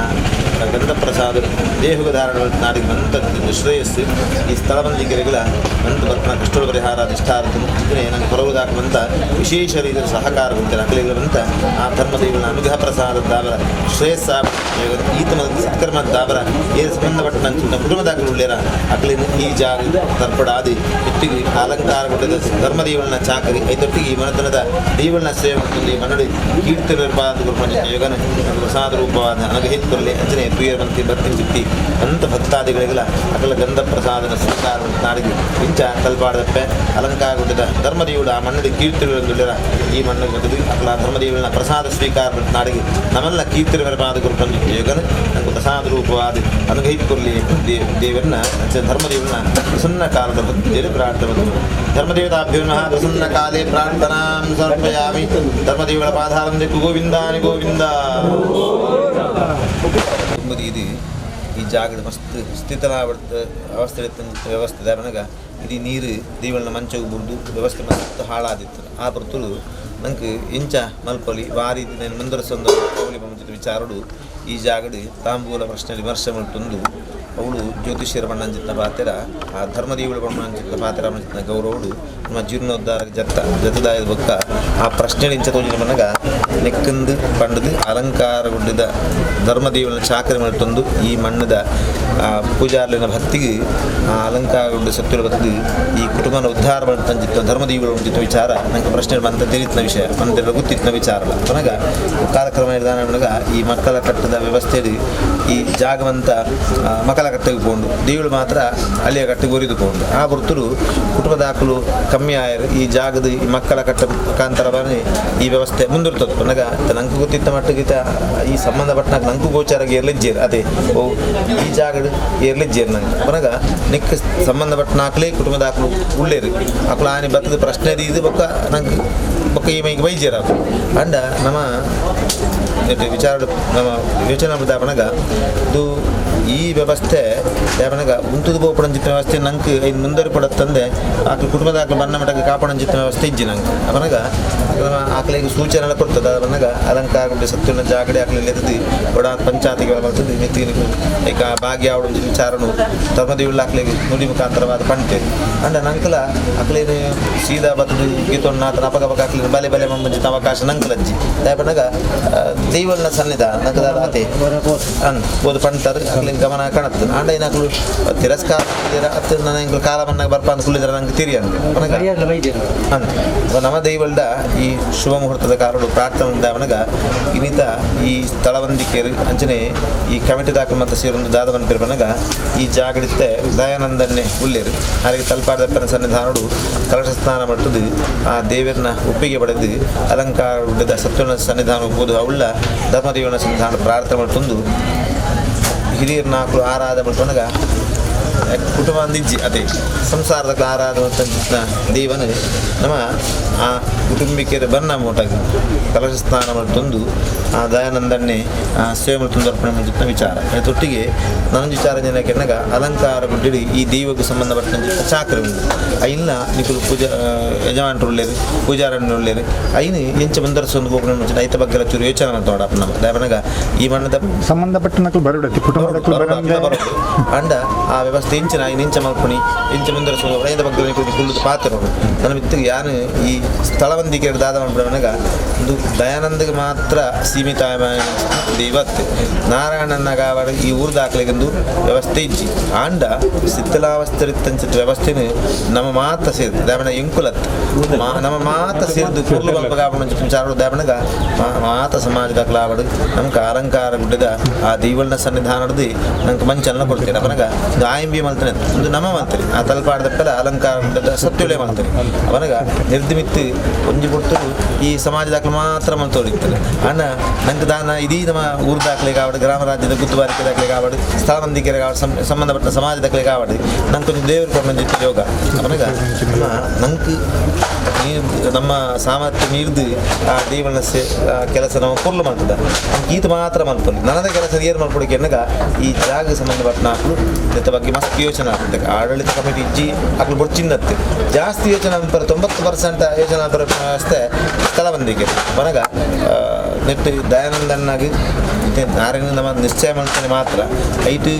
ಗಂಧಪ್ರಸಾದ ದೇಹುಗ ಧಾರಣ ನಾಡಿಗೆ ಮಂತ ಶ್ರೇಯಸ್ಸು ಈ ಸ್ಥಳ ಬಂದಿಗೆರೆಗಳ ಮಂತ ಅಪ್ಪನ ಕಷ್ಟದ ಪರಿಹಾರ ಅಧಿಷ್ಠಾರ ನಂಗೆ ಹೊರಗುದಾಕುವಂಥ ವಿಶೇಷ ರೀತಿಯ ಸಹಕಾರ ಉಂಟು ಅಕಲಿಗಳಂತ ಆ ಧರ್ಮದೇವನ ಅನುಗ್ರಹ ಪ್ರಸಾದ ದಾವರ ಶ್ರೇಯಸ್ಸ ಈತನ ಸತ್ಕರ್ಮ ದಾವರ ಏನು ಸಂಬಂಧಪಟ್ಟ ನನ್ನ ಕುಟುಂಬದಾಗಲು ಉಳ್ಳೇರ ಅಕಲಿನ ಈ ಜಾಗ ತರ್ಪಡಾದಿ ಇಟ್ಟಿಗೆ ಅಲಂಕಾರಗೊಂಡ ಧರ್ಮದೇವನ ಚಾಕರಿ ಐತೊಟ್ಟಿಗೆ ಈ ಮನತನದ ದೇವನ ಸೇವೆ ಮತ್ತು ಈ ಮನಡಿ ಕೀರ್ತನಿರ್ಪಾದ ಯೋಗನ ಪ್ರಸಾದ ರೂಪವಾದ ಅನುಗ್ರಹಿತರಲ್ಲಿ ಅಂಚನೆ ತುಯರ್ವಂತಿ ಭಕ್ತಿ ಚಿತ್ತಿ ಅಂತ ಭಕ್ತಾದಿಗಳಿಗೆಲ್ಲ ಅಕಲ ಗಂಧ ಪ್ರಸಾದನ ಸ್ವೀಕಾರ ನಾಡಿಗೆ ಇಂಚ ತಲ್ಪಾಡದಪ್ಪೆ ಅಲಂಕಾರಗೊಂಡಿದ್ದ ಧರ್ಮದೇವುಡ ಆ ಮಣ್ಣಡಿ ಕೀರ್ತಿರುವುದಿಲ್ಲ ಈ ಮಣ್ಣು ಅಕಲ ಧರ್ಮದೇವನ ಪ್ರಸಾದ ಸ್ವೀಕಾರ ನಾಡಿಗೆ ನಮ್ಮೆಲ್ಲ ಕೀರ್ತಿರಪಾದ ಗುರು ಯೋಗನ ನಂಗೆ ಪ್ರಸಾದ ರೂಪವಾದ ಅನುಗ್ರಹಿತರಲ್ಲಿ ದೇವರನ್ನ ಧರ್ಮದೇವನ ಪ್ರಸನ್ನ ಕಾಲದ ಭಕ್ತಿಯಲ್ಲಿ ಪ್ರಾರ್ಥನೆ ಧರ್ಮದೇವತಾಭ್ಯೋ ನಮಃ ಪ್ರಸನ್ನ ಕಾಲೇ ಪ್ರಾರ್ಥನಾಂ ಸಮರ್ಪಯಾಮಿ. ಧರ್ಮದೇವಗಳ ಪಾದಾರಂಭ ಗೋವಿಂದಾನಿ ಗೋವಿಂದ. ಇದು ಈ ಜಾಗದ ಮಸ್ತ್ ಸ್ಥಿತಲ ಅವಸ್ಥೆ ವ್ಯವಸ್ಥೆ ನನಗ ಇಡೀ ನೀರು ದೇವಳನ ಮಂಚಗೆ ಬುಡ್ದು ವ್ಯವಸ್ಥೆ ಮಸ್ತ್ ಹಾಳಾದಿತ್ತು. ಆ ಪೊರ್ತುಲು ನಂಗೆ ಇಂಚ ಮಲ್ಪೊಲಿ ವಾರಿ ನಾನು ಮುಂದುವರಿಸೊಂದು ಮುಂಚಿತ ವಿಚಾರಡು ಈ ಜಾಗಡು ತಾಂಬೂಲ ಪ್ರಶ್ನೆ ವಿಮರ್ಶೆ ಮಲ್ತೊಂದು ಅವಳು ಜ್ಯೋತಿಷ್ಯರ ಬಣ್ಣಂಚಿತ್ತ ಪಾತೆರ ಆ ಧರ್ಮದೇವಳ ಬಣ್ಣಂಚಿತ್ತ ಪಾತೆರ ಮಂಚಿನ ಗೌರವಡು ನಮ್ಮ ಜೀರ್ಣೋದ್ಧಾರ ಜತ್ತ ಜತದಾಯದ ಬೊಕ್ಕ ಆ ಪ್ರಶ್ನೆ ಇಂಚ ತೋಜಿನ ಬಣ್ಣಗ ನೆಕ್ಕಂದು ಪಂಡದು ಅಲಂಕಾರಗೊಂಡಿದ್ದ ಧರ್ಮದೇವನ ಚಾಕರಿ ಮಲ್ತೊಂದು ಈ ಮಣ್ಣದ ಪೂಜಾರ್ಲಿನ ಭಕ್ತಿಗೆ ಆ ಅಲಂಕಾರಗೊಂಡು ಸತ್ಯದ ಬದ್ದು ಈ ಕುಟುಂಬನ ಉದ್ಧಾರ ಮಾಡ್ತಂಚಿತ್ತು ಧರ್ಮದೇವಿಗಳು ಉಂಟಿತ್ತು ವಿಚಾರ ನಂಗೆ ಪ್ರಶ್ನೆ ಬಂತ ತಿಳಿತಿನ ವಿಷಯ ಮಂದಿರ ಗೊತ್ತಿತ್ತಿನ ವಿಚಾರ ಅಲ್ಲ. ಪನಗ ಕಾಲಕ್ರಮ ನಿಧಾನ ಈ ಮಕ್ಕಳ ಕಟ್ಟದ ವ್ಯವಸ್ಥೆಯಲ್ಲಿ ಈ ಜಾಗವಂತ ಮಕ್ಕಳ ಕಟ್ಟೆಗೆ ಪೋಂಡು ದೇವಳು ಮಾತ್ರ ಅಲ್ಲಿಯ ಕಟ್ಟೆಗೆ ಒರಿದುಕೊಂಡು ಆ ಬರ್ತರು ಕುಟುಂಬ ದಾಖಲು ಕಮ್ಮಿ ಆಯರು ಈ ಜಾಗದ ಈ ಮಕ್ಕಳ ಕಟ್ಟ ಮುಖಾಂತರ ಬನ್ನಿ ಈ ವ್ಯವಸ್ಥೆ ಮುಂದುರ್ತದೆ. ಪನಗ ನಂಗೆ ಗೊತ್ತಿತ್ತ ಮಟ್ಟಿಗೆ ಈ ಸಂಬಂಧಪಟ್ಟ ನಂಗೂ ಗೋಚಾರಗೆ ಎರ್ಲಿಜ್ಜೇರು ಅದೇ ಓ ಈ ಜಾಗಡು ಎರ್ಲಿಜ್ಜೇರು ನಂಗೆ ಪನಗ ನಿಕ್ಕ ಸಂಬಂಧಪಟ್ಟ ನಾಲ್ಕಲೇ ಕುಟುಂಬ ದಾಖಲು ಉಳ್ಳೇರು ಅಕ್ಲು ಆನೆ ಬತ್ತದ ಪ್ರಶ್ನೆ ಇದು ಬೊಕ್ಕ ನಂಗೆ ಬೊಕ್ಕ ಈ ಮೈಗೆ ಬೈಜೇರು ಅಕು ಅಂಡ ನಮ್ಮ ವಿಚಾರ ನಮ್ಮ ಯೋಚನೆ ದಾಪಣಗ ಇದು ಈ ವ್ಯವಸ್ಥೆ ಯಾಪನಗ ಉಂತುದು ಬೋಪಡಂಚಿತ್ತ ವ್ಯವಸ್ಥೆ ನಂಗೆ ಐದು ಮುಂದರಿ ಪಡತ್ತಂದೆ ಆಕಳು ಕುಟುಂಬದ ಆಕಳು ಬಣ್ಣ ಮಟ್ಟಕ್ಕೆ ಕಾಪಡಂಚಿತ್ತ ವ್ಯವಸ್ಥೆ ಇಜ್ಜಿ ನಂಗೆ ಅಪನಗ ಆಕಳಿಗೆ ಸೂಚನೆ ಎಲ್ಲ ಕೊಡ್ತದೆ. ಅದನ್ನಗ ಅಲಂಕಾರ ಸತ್ಯನ ಜಾಗಡೆ ಆಕಳಿ ಎತ್ತದು ಬಡ ಪಂಚಾಯತಿಗೆ ಬರ್ತದೆ ಮೆತ್ತಿಗೆ ಈಗ ಭಾಗ್ಯ ಅವಡ ವಿಚಾರನು ಧರ್ಮದೇವುಳ್ಳ ಆಕಳಿಗೆ ನುಡಿ ಮುಖಾಂತರವಾದ ಪಂಟೆ ಅಂಡ ನಂಕಲ ಆಕಳೇನು ಸೀದಾ ಬತ್ತದು ಗೀತೊಣ್ಣ ಆತನ ಅಪಗ ಅಪಗ ಆಕಳಿನ ಬಲೆ ಬಲೆ ಮಂಚಿತ ಅವಕಾಶ ನಂಕಲಜ್ಜಿ ದಾಪನಗ ದೈವಲ್ನ ಸನ್ನಿಧಾನ ನಂಕದ ಆತೆ ಅನ್ ಬೋದು ಪಂಟರ್ ಆಕಳಿನ ಗಮನ ಕಾಣುತ್ತೆ ಆಂಡ ಏನಾಕಲು ತಿರಸ್ಕಾರ ಅತ್ತ ನನ್ನ ಕಾಲ ಬಣ್ಣ ಬರ್ಪ ಅಂತ ಕುಳ್ಳಿದ್ರೆ ನಂಗೆ ತಿರಿ ಅಂತ ಅಂತ ನಮ್ಮ ದೈವಲ್ದ ಈ ಶುಭ ಮುಹೂರ್ತದ ಕಾರಣ ಪ್ರಾರ್ಥನೆ ಅವನಗ ಇನ್ನಿತ ಈ ಸ್ಥಳವಂದಿಕೆಯರು ಅಂಚನೆ ಈ ಕಮಿಟಿ ದಾಖಲು ಮತ್ತು ಸೇರೊಂದು ದಾದವನ್ ಪೆರ್ಪನಗ ಈ ಜಾಗಡಿತ್ತೆ ದಯಾನಂದನ್ನೇ ಉಳ್ಳೇರು ಹಾಗೆ ತಲ್ಪಾಡದಪ್ಪನ ಸನ್ನಿಧಾನಡು ಕಲಶ ಸ್ನಾನ ಮಟ್ಟದು ಆ ದೇವರನ್ನ ಒಪ್ಪಿಗೆ ಪಡೆದು ಅಲಂಕಾರ ಸತ್ವನ ಸನ್ನಿಧಾನ ಒಪ್ಪುವುದು ಅವಳ ಧರ್ಮದೇವನ ಸನ್ನಿಧಾನ ಪ್ರಾರ್ಥನೆ ಮಾಡ್ತಂದು ಹಿರಿಯರ್ ನಾಲ್ಕು ಆರಾಧ ಮಾಡ್ಕೊಂಡಾಗ ಕುಟುಂಬ ಅಂದಿಜ್ಜಿ ಅದೇ ಸಂಸಾರದ ಆರಾಧ ದೇವನು ನಮ್ಮ ಆ ಕುಟುಂಬಿಕೆಯ ಬನ್ನ ಮೋಟಾಗಿ ಕಲಶ ಸ್ನಾನ ಮಾಡ್ತಂದು ಆ ದಯಾನಂದನ್ನೇ ಆ ಸೇವೆ ಮಾಡ್ತಂದು ಅರ್ಪಣೆ ಮಾಡಿದ ವಿಚಾರ ತೊಟ್ಟಿಗೆ ನನ್ನ ವಿಚಾರ ಜನಕ್ಕೆನ್ನಗ ಅಲಂಕಾರ ಗುಡ್ಡಿಡಿ ಈ ದೈವಕ್ಕೆ ಸಂಬಂಧಪಟ್ಟ ಚಾಕ್ರಿ ಉಂಟು ಐನ ನಿಕುಲು ಪೂಜಾ ಯಜಮಾನರು ಉಳ್ಳೇರು ಪೂಜಾರಣ್ಯ ಉಳ್ಳೇರು ಐನು ಎಂಚ ಮುಂದರ್ಸೊಂದು ಹೋಗ್ನ ಮುಂಚೆ ಐತ ಬಗ್ಗೆ ಚೂರು ಯೋಚನೆ ಮಾಡ್ತೋಡ ನಮ್ಮ ದಯಪನಗ ಈ ಮಣ್ಣದ ಸಂಬಂಧಪಟ್ಟ ನಕಲು ಬರೋಡತ್ತಿ ಕುಟುಂಬದ ಅಂಡ ಆ ವ್ಯವಸ್ಥೆ ಇಂಚಿನ ಐನು ಇಂಚ ಮಲ್ಪುಣಿ ಇಂಚ ಮುಂದರ್ಸೊಂದು ಐದ ಬಗ್ಗೆ ನಿಕುಲು ಕುಳ್ಳುದು ಪಾತ್ರ ನನ್ನ ಮಿತ್ತಿಗೆ ಯಾನು ಈ ಸ್ಥಳವಂದಿಕೆ ದಾದ ಮಾಡ್ಬಿಡವನಗ ಒಂದು ದಯಾನಂದಗೆ ಮಾತ್ರ ಸೀಮಿತ ಇವತ್ತು ನಾರಾಯಣನ ಗಾವಡ ಈ ಊರು ದಾಖಲೆಗೆಂದು ವ್ಯವಸ್ಥೆ ಇಜ್ಜಿ ಆಂಡ ಸಿತ್ತಲಾವಸ್ಥರಿತ್ತಂಚಿತ ವ್ಯವಸ್ಥೆನು ನಮ್ಮ ಮಾತ ಸೇರಿತು ದಾಮಣ ಎಂಕುಲತ್ ನಮ್ಮ ಮಾತ ಸೇರಿದು ಕುರ್ಲು ಬಂಪಗಾಪಣ ವಿಚಾರ ದಾಮಣಗ ಮಾತ ಸಮಾಜದ ಕ್ಲಾವಡು ನಮ್ಗೆ ಅಲಂಕಾರ ಗುಡ್ಡದ ಆ ದೈವಳ್ನ ಸನ್ನಿಧಾನದ ನಂಗೆ ಮಂಚನ್ನ ಕೊಡ್ತೀರ ಅವನಗ ಆಯಂಬಿ ಮಲ್ತಾನೆ ಒಂದು ನಮ್ಮ ಮಾಡ್ತಾರೆ ಆ ತಲ್ಪಾಡದಪ್ಪಲ ಅಲಂಕಾರ ಗುಡ್ಡದ ಸತ್ಯುಳೆ ಮಾಡ್ತಾರೆ ಅವನಗ ನಿರ್ದಿಮಿತ್ತು ಒಂಜಿ ಪೊರ್ತು ಈ ಸಮಾಜ ದಾಖಲೆ ಮಾತ್ರ ಮಲ್ತೋಡಿರ್ತಾರೆ ಅಣ್ಣ ನಂಗೆ ದಾನ ಇದೀ ನಮ್ಮ ಊರು ದಾಖಲೆ ಕಾವಡು ಗ್ರಾಮ ರಾಜ್ಯದ ಗುತ್ತುವಾರಿಕೆ ದಾಖಲೆ ಕಾವಡು ಸ್ಥಳ ಮಂದಿಕೆರೆ ಕಾವಡು ಸಂಬಂಧಪಟ್ಟ ಸಮಾಜ ದಾಖಲೆ ಕಾವಡು ನಂಗೆ ಕೊಂಚ ದೇವರು ಕೊಟ್ಟು ಯೋಗ ಅವನಗ ನಂಗೆ ನೀರು ನಮ್ಮ ಸಾಮರ್ಥ್ಯ ಮೀರಿದು ಆ ದೇವನ ಕೆಲಸ ನಾವು ಪೊರ್ಲು ಮಾಡ್ತದ ಈತ ಮಾತ್ರ ಮಲ್ಪೊಲಿ ನನ್ನದ ಕೆಲಸ ಏರು ಮಲ್ಪೊಡಿಕೆ ಎನ್ನಗ ಈ ಜಾಗ ಸಂಬಂಧಪಟ್ಟ ನಾಕಲು ಇದರ ಬಗ್ಗೆ ಮಸ್ತ್ ಯೋಚನೆ ಆಗ್ತದೆ. ಆಡಳಿತ ಕಮಿಟಿ ಇಜ್ಜಿ ಆಕಲು ಬೊಡ್ಚಿಂದತ್ತೆ ಜಾಸ್ತಿ ಯೋಚನೆ ಅನ್ಪರ 90% ಯೋಚನೆ ಅನ್ಪರ ವ್ಯವಸ್ಥೆ ಸ್ಥಳ ಬಂದಿಗೆ ಮನಗ ನೆಟ್ಟು ದಯಾನಂದನ್ನಾಗಿ ಆರನ್ನು ನಮ್ಮ ನಿಶ್ಚಯ ಮಾಡ್ತಾನೆ ಮಾತ್ರ ಐಟು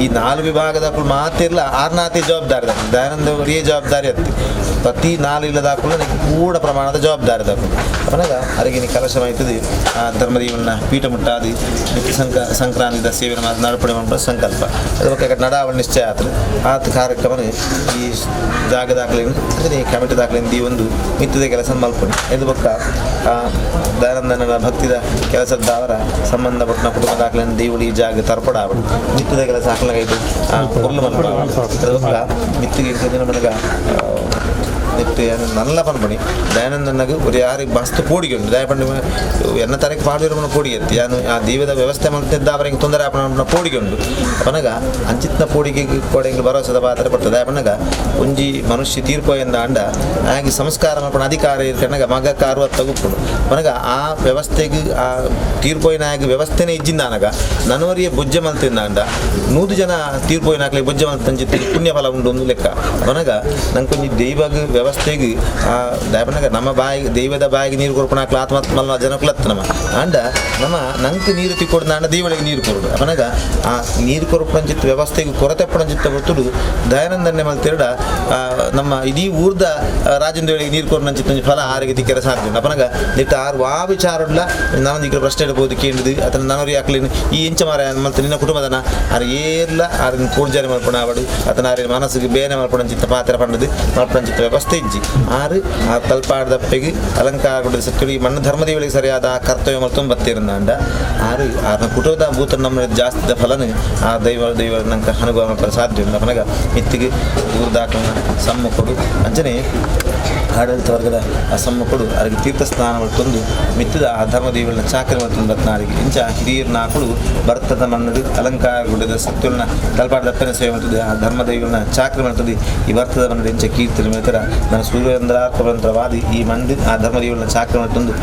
ಈ 4 ವಿಭಾಗದ ಮಾತಿರಲ್ಲ ಆರ್ನಾತಿ ಜವಾಬ್ದಾರಿ ದಯಾನಂದ ಅವರಿಯೇ ಜವಾಬ್ದಾರಿ ಅತ್ತಿ ಪ್ರತಿ 4 ಇಲ್ಲದಾಕುಳು ನನಗೆ ಪೂರ್ಣ ಪ್ರಮಾಣದ ಜವಾಬ್ದಾರಿ ದಾಕುಳು ಅಪನಗ ಅರಗಿನಿ ಕಲಶ ಮಾಯ್ತದೆ ಆ ಧರ್ಮದೇವನ ಪೀಠ ಮುಟ್ಟಾದಿ ನಿತ್ಯ ಸಂಕ್ರಾಂತಿದ ಸೇವೆ ನಡಪಡೆ ಮಾಡುವ ಸಂಕಲ್ಪ ಅದಕ್ಕೆ ನಡಾವಣ ನಿಶ್ಚಯ ಆತರು ಆತ ಕಾರ್ಯಕ್ರಮ ಈ ಜಾಗ ದಾಖಲೆ ಅಂದರೆ ಈ ಕಮಿಟಿ ದಾಖಲೆ ಈ ಒಂದು ಮಿತ್ತದ ಕೆಲಸ ಮಲ್ಪಡಿ ಇದು ಬೊಕ್ಕ ದಯಾನಂದನ ಭಕ್ತಿದ ಕೆಲಸದ್ದಾವರ ಸಂಬಂಧಪಟ್ಟ ಕುಟುಂಬ ದಾಖಲೆ ದೇವಳಿ ಈ ಜಾಗ ತರ್ಪಡ ಆವಡು ಮಿತ್ತದ ಕೆಲಸ ಹಾಕಲಾಗೈತು ಕೊಲ್ಲು ಮಲ್ಪ ಅದು ಬೊಕ್ಕ ಮಿತ್ತಿಗೆ ಮನಗ ನೆಟ್ಟು ನಲ್ಲ ಪನ್ಪಣಿ ದಯಾನಂದನಾಗ ഒരു ಯಾರಿಗೆ ಮಸ್ತ್ ಪೋಡಿಗೆ ಉಂಟು ದಯಪಂಡಿ ಎನ್ನ ತರಕ್ಕೆ ಪಾಡಿರೋ ಪೋಡಿಗೆ ಎತ್ತಿ ಯಾನು ಆ ದೈವದ ವ್ಯವಸ್ಥೆ ಮಾಡ್ತಿದ್ದ ಅವರಿಗೆ ತೊಂದರೆ ಆಪಣ ಪೋಡಿಗೆ ಉಂಟು ಅಪನಗ ಅಂಚಿತ್ನ ಪೋಡಿಗೆ ಕೋಡೆಂಗ್ ಭರೋಸದ ಪಾತ್ರ ಪಡ್ತದೆ ದಯಪಣ್ಣಗ ಒಂಜಿ ಮನುಷ್ಯ ತೀರ್ಪೋ ಎಂದ ಅಂಡ ಹಾಗೆ ಸಂಸ್ಕಾರ ಮಲ್ಪಣ ಅಧಿಕಾರ ಇರ್ಕಣ್ಣಗ ಮಗ ಕಾರು ತಗುಪ್ಪುಡು ಅಪನಗ ಆ ವ್ಯವಸ್ಥೆಗೆ ಆ ತೀರ್ಪೋಯಿನ ಆಗಿ ವ್ಯವಸ್ಥೆನೇ ಇಜ್ಜಿಂದ ಅನಗ ನನವರಿಯ ಬುಜ್ಜ ಮಲ್ತಿಂದ ಅಂಡ 100 ಜನ ತೀರ್ಪೋಯಿನ ಹಾಕ್ಲಿ ಬುಜ್ಜ ಮಲ್ತಂಚಿತ್ತು ಪುಣ್ಯ ಫಲ ಉಂಟು ಒಂದು ಲೆಕ್ಕ ಅಪನಗ ನಂಗೊಂಜಿ ದೈವಗ ವ್ಯವಸ್ಥೆಗೆ ಆ ದಯಪಣ್ಣಗ ನಮ್ಮ ಬಾಯಿಗೆ ದೈವದ ಬಾಯಿಗೆ ನೀರು ಕೊಡ್ಪಣ ಹಾಕ್ಲ ಆತ್ಮಾತ್ಮಲ್ಲ ಜನಕುಲತ್ತ ನಮ್ಮ ಅಂಡ ನಮ್ಮ ನಂಗೆ ನೀರು ತಿಕ್ಕೊಡ್ದ ಅಂಡ ದೈವಳಿಗೆ ನೀರು ಕೊರಡು ಅಪನಗ ಆ ನೀರು ಕೊರಪಣಂಚಿತ್ತ ವ್ಯವಸ್ಥೆಗೆ ಕೊರತೆ ಪಣಂಚಿತ್ತ ಗೊತ್ತುಡು ದಯಾನಂದನೆ ಮಲ್ತಿರಡ ನಮ್ಮ ಇಡೀ ಊರ್ದ ರಾಜೇಂದ್ರಳಿಗೆ ನೀರು ಕೊರನಂಚಿತ್ತ ಫಲ ಆರಿಗೆ ತಿಕ್ಕರೆ ಸಾಧ್ಯ ಅಪನಗ ನಿಟ್ಟ ಆರು ವಾ ವಿಚಾರಡ್ಲ ನಾನು ಈಗ ಪ್ರಶ್ನೆ ಇಡ್ಬೋದು ಕೇಳಿದು ಅಥವಾ ನನವರಿ ಹಾಕ್ಲಿನ ಈ ಇಂಚ ಮಾರ ಮಲ್ತ ನಿನ್ನ ಕುಟುಂಬದನ ಆರು ಏರ್ಲ ಆರಿನ ಪೂರ್ಜಾರಿ ಮಲ್ಪಣ ಆವಡು ಅತನ ಆರಿನ ಮನಸ್ಸಿಗೆ ಬೇನೆ ಮಲ್ಪಣಂಚಿತ್ತ ಪಾತ್ರ ಪಂಡದು ಮಲ್ಪಣಂಚಿತ್ತ ವ್ಯವಸ್ಥೆ ಇಜ್ಜಿ ಆರು ಆ ತಲ್ಪಾಡ್ದಪ್ಪೆಗೆ ಅಲಂಕಾರ ಸತ್ಯಳಿ ಮಣ್ಣು ಧರ್ಮದೇವಳಿಗೆ ಸರಿಯಾದ ಆ ಕರ್ತವ್ಯ ಮಲ್ತೊಂದು ಬತ್ತಿರಂದ ಆರು ಆರ್ನ ಕುಟುಂಬದ ಭೂತ ನಮ್ಮ ಜಾಸ್ತಿ ಫಲನ ಆ ದೈವ ದೈವ ನಂಗೆ ಅನುಭವ ಮಲ್ಪರ ಸಾಧ್ಯ ಇಲ್ಲ ಅಪನಗ ಮಿತ್ತಿಗೆ ಊರ್ದಾಕನ ಸಮ್ಮುಖಡು ಅಂಚನೆ ಆಡಳಿತ ವರ್ಗದ ಆ ಸಮ್ಮುಖಡು ಅವರಿಗೆ ತೀರ್ಥ ಸ್ನಾನ ಮಲ್ತೊಂದು ಮಿತ್ತದ ಆ ಧರ್ಮದೇವಳನ್ನ ಚಾಕರಿ ಮಲ್ತೊಂದು ಬತ್ನಾರಿಗೆ ಇಂಚ ಹಿರಿಯರ್ ನಾಕುಳು ಭರ್ತದ ಮಣ್ಣು ಅಲಂಕಾರ ಗುಡ್ಡದ ಸತ್ಯಗಳನ್ನ ತಲ್ಪಾಡ್ದಪ್ಪನ ಸೇವೆ ಮಾಡ್ತದೆ ಆ ಧರ್ಮದೇವಳನ್ನ ಚಾಕರಿ ಮಾಡ್ತದೆ ಈ ಭರ್ತದ ಮಣ್ಣು ಇಂಚ ಕೀರ್ತನೆ ಮೇತರ ನನ್ನ ಸೂರ್ಯಂದ್ರಾರ್ಪಂತ್ರವಾದಿ ಈ ಮಂಡು ಆ ಧರ್ಮದೇವಳನ್ನ ಚಾಕರಿ ಮಾಡ್ತೊಂದು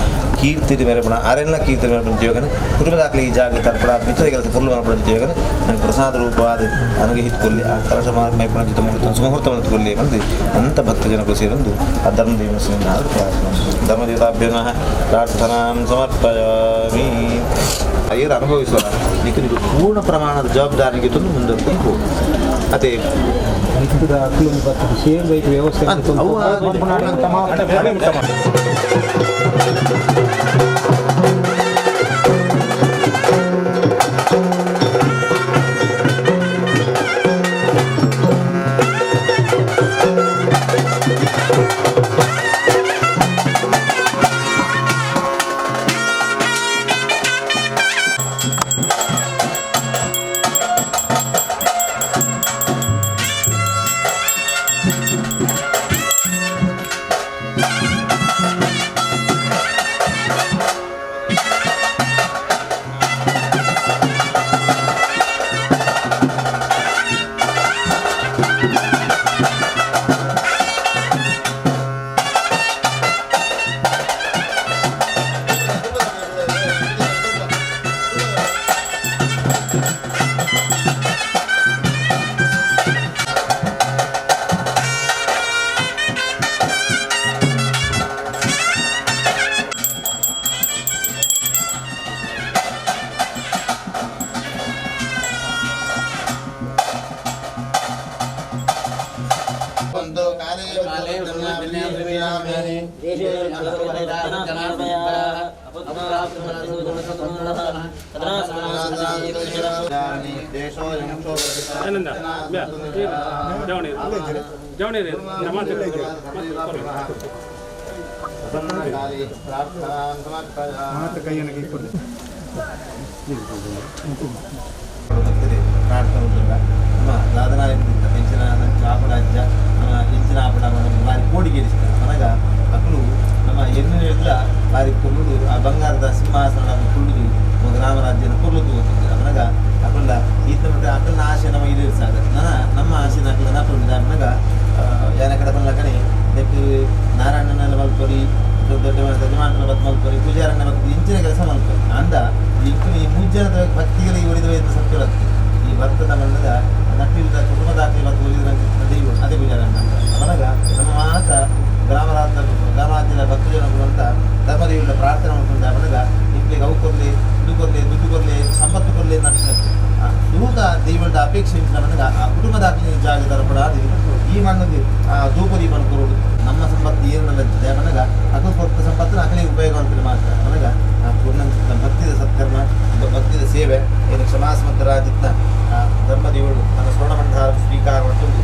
ಕೀರ್ತಿ ಮೇರೆಪಣ ಅರೆಲ್ಲ ಕೀರ್ತಿ ಮೇರೆಪಣ ಯೋಗನ ಕುಟುಂಬದಾಗಲಿ ಈ ಜಾಗ ತರ್ಪಣ ಮಿತ್ರ ಕೆಲಸ ಪುಲ್ಲು ಮಲ್ಪಣ ಯೋಗನ ನನಗೆ ಪ್ರಸಾದ ರೂಪವಾದ ನನಗೆ ಹಿತ್ಕೊಲ್ಲಿ ಆ ಕಲಶ ಮೈಪಣ ಜೊತೆ ಮುಹೂರ್ತ ಸುಮುಹೂರ್ತ ಕೊಲ್ಲಿ ಬಂದು ಅಂತ ಭಕ್ತ ಜನಕ್ಕೂ ಸೇರೊಂದು ಆ ಧರ್ಮದೇವನ ಧರ್ಮದೇವತಾಭ್ಯನಃ ಪ್ರಾರ್ಥನಾಂ ಸಮರ್ಪಯಾಮಿ. ಅಯ್ಯರು ಅನುಭವಿಸುವ ನಿಮಗೆ ಪೂರ್ಣ ಪ್ರಮಾಣದ ಜವಾಬ್ದಾರಿಗೆ ತಂದು ಮುಂದುವರೆದು ಹೋಗಿ ಅದೇ ವ್ಯವಸ್ಥೆ. ಬಂಗಾರದ ಸಿಂಹಾಸನ ಕುಳ್ಳುದು ರಾಮರಾಜ್ಯನ ಕುರ್ಲುದು ಅಪನಗ ಅಕುಲ ಈತ ಮಟ್ಟ ಅಕಲ್ನ ಆಶೆ ನಮ್ಮ ಈಡೇರಿಸಾಗ ನನ್ನ ನಮ್ಮ ಆಶೆ ಅಕಲ ನಪುಂಡು ಅಪನಗ ಯಾನ ಕಡೆ ಪನ್ಲಕನೆ ನೆಟ್ಟು ನಾರಾಯಣನ ಮಲ್ಪೊರಿ ದೊಡ್ಡ ಯಜಮಾನನ ಬತ್ ಮಲ್ಪೊರಿ ಪೂಜಾರಣ್ಣ ಮತ್ತು ಇಂಚಿನ ಕೆಲಸ ಮಲ್ಪೊರಿ ಅಂದ ಇಂಕು ಈ ಮೂಜನದ ಭಕ್ತಿಗಳಿಗೆ ಒಲಿದ ಸತ್ಯರತ್ತೆ ಈ ಭರ್ತದ ಮಣ್ಣದ ನಟ್ಟಿಲ್ದ ಕುಟುಂಬದಾಗಲಿ ಮತ್ತು ಒಲಿದ ದೈವ ಅದೇ ಪೂಜಾರಣ್ಣ ಅಪನಗ ನಮ್ಮ ಮಾತ ಗ್ರಾಮರಾಜ್ಯದ ಭಕ್ತಜನಗಳು ಅಂತ ಧರ್ಮದೇವಿಗಳ ಪ್ರಾರ್ಥನೆ ಮಾಡ್ಕೊಂಡು ಅಪನಗ ಇಂಪ್ಲಿಗೆ ಅವು ಕೊರಲಿ ಇದು ಕೊರಲಿ ದುಡ್ಡು ಕೊರಲಿ ಅಪೇಕ್ಷೆ ನನಗೆ ಆ ಕುಟುಂಬದಾಗಲಿ ಜಾಗ ತರಪಡಾದು ಈ ಮಣ್ಣಿಗೆ ಆ ಧೂಪದೀಪನ ಕೊರುಡು ನಮ್ಮ ಸಂಪತ್ತು ಏನು ಲಜ್ಜೆ ಮನಗ ಅಕಲ್ ಕೊಟ್ಟ ಸಂಪತ್ತು ಅಕಲಿಗೆ ಉಪಯೋಗ ಅಂತ ಮಾತ್ರ ಮನಗ ಆ ಪೂರ್ಣ ಭಕ್ತಿದ ಸತ್ಕರ್ಮ ಭಕ್ತಿದ ಸೇವೆ ಏನು ಕ್ಷಮಾಸಮದ್ಧರಾಜಿತ್ನ ಆ ಧರ್ಮದೇವರು ತನ್ನ ಸ್ವರ್ಣಭಂಡಾರ ಸ್ವೀಕಾರ ಮಾಡ್ಕೊಂಡು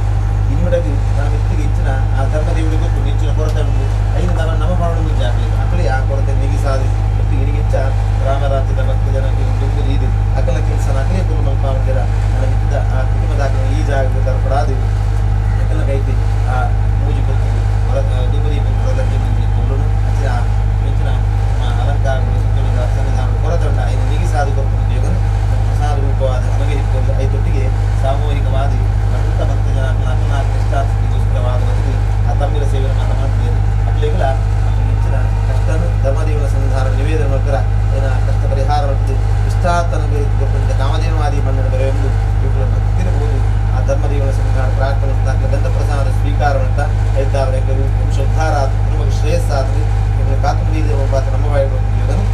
ಇನ್ಮಿಡಗಿ ನನ್ನ ಮಿತ್ತಿಗೆ ಇಚ್ಚಿನ ಆ ಧರ್ಮದೇವರಿಗೆ ಗೊತ್ತು ನಿಂಚಿನ ಕೊರತೆ ಉಂಟು ಐನು ನಮ್ಮ ನಮ್ಮ ಮಾಡೋದು ಜಾಗಲಿ ಅಕಲಿ ಆ ಕೊರತೆ ನಿಗಿಸಾದಿ ಮತ್ತು ಇನಿಗಿಚ್ಚ ರಾಮರಾಜ್ಯದ ಭಕ್ತ ಜನಕ್ಕೆ ದುಂಬು ಇದು ಅಕಲ ಕೆಲಸ ಅಕಲೇ ಕುರು ಮಲ್ಪಾವಂದಿರ ನನ್ನ ಮಿತ್ತಿದ ಆ ಕುಟುಂಬದ ಈ ಜಾಗಕ್ಕೆ ತರ್ಪಡಾದು ಅಕಲ ಕೈತಿ ಆ ಮೂಜಿ ಕೊತ್ತು ದುಂಬುದೀಪ ಕೊಲ್ಲುನು ಅಂಚಿನ ಮಿಂಚಿನ ಅಲಂಕಾರಗಳು ಸುತ್ತಲಿನ ಸನ್ನಿಧಾನ ಕೊರತೆ ಉಂಟ ಐನು ನಿಗಿಸಾದು ಕೊಟ್ಟು ಉದ್ಯೋಗ ಪ್ರಸಾದ ರೂಪವಾದ ಅನುಗ್ರಹಿಸಿಕೊಂಡು ಐತೊಟ್ಟಿಗೆ ಸಾಮೂಹಿಕವಾದ ಭಕ್ತ ಭಕ್ತ ಜನ ನಿಷ್ಠಾರ್ಥಿಗೋಸ್ಕರವಾದ ಬದುಕು ಆ ತಮ್ಮಿರ ಸೇವೆ ಮಾತ ಮಾಡ್ತಿದ್ದೇನೆ ಅಟ್ಲಿಗಳ ಹೆಚ್ಚಿನ ಕಷ್ಟನು ಧರ್ಮದೇವನ ಸನ್ನಿಧಾನ ನಿವೇದನೆ ಮಾಡ್ತಾರ ಏನ ಕಷ್ಟ ಪರಿಹಾರ ಮಾಡ್ತದೆ ಇಷ್ಟಾತನಿಗೆ ಗೊತ್ತಂತೆ ಕಾಮಧೇನುವಾದಿ ಮಣ್ಣಿನ ಬರೆಯೆಂದು ಇವುಗಳ ಭಕ್ತಿರಬಹುದು ಆ ಧರ್ಮದೇವನ ಸನ್ನಿಧಾನ ಪ್ರಾರ್ಥನೆ ಗಂಧ ಪ್ರಸಾದ ಸ್ವೀಕಾರ ಮಾಡ್ತಾ ಐತಾವರ ವಂಶೋದ್ಧಾರ ಆದ ಕುಟುಂಬಕ್ಕೆ ಶ್ರೇಯಸ್ಸಾದರೆ ಇವುಗಳ ಕಾತುಂಬೀಜ ಪಾತ್ರ ನಮ್ಮ ಬಾಯಿ ಯೋಗನು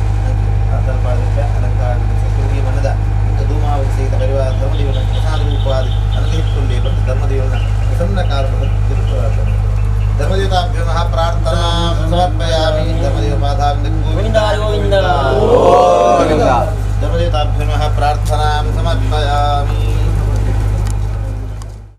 ತಲುಪಾದಕ್ಕೆ ಅಲಂಕಾರ ಈ ಮನದ ಇಂಥ ಧೂಮಾವತಿ ಸಹಿತ ಪರಿವಾರ ಧರ್ಮದೇವನ ಪ್ರಸಾದ ರೂಪವಾದ ಅನುಗ್ರಹಿಸಿಕೊಂಡೇ ಬಂದು ಧರ್ಮದೇವನ ಪ್ರಸನ್ನ ಕಾರಣವನ್ನು ತಿರುಪುರಾತನು ಧರ್ಮದೇವತಾಭ್ಯೋ ನಮಃ ಪ್ರಾರ್ಥನಾ ಸಮರ್ಪಯಾಮಿ. ಧರ್ಮದೇವ ಪಾದಾರವಿಂದ ಗೋವಿಂದ ಗೋವಿಂದ.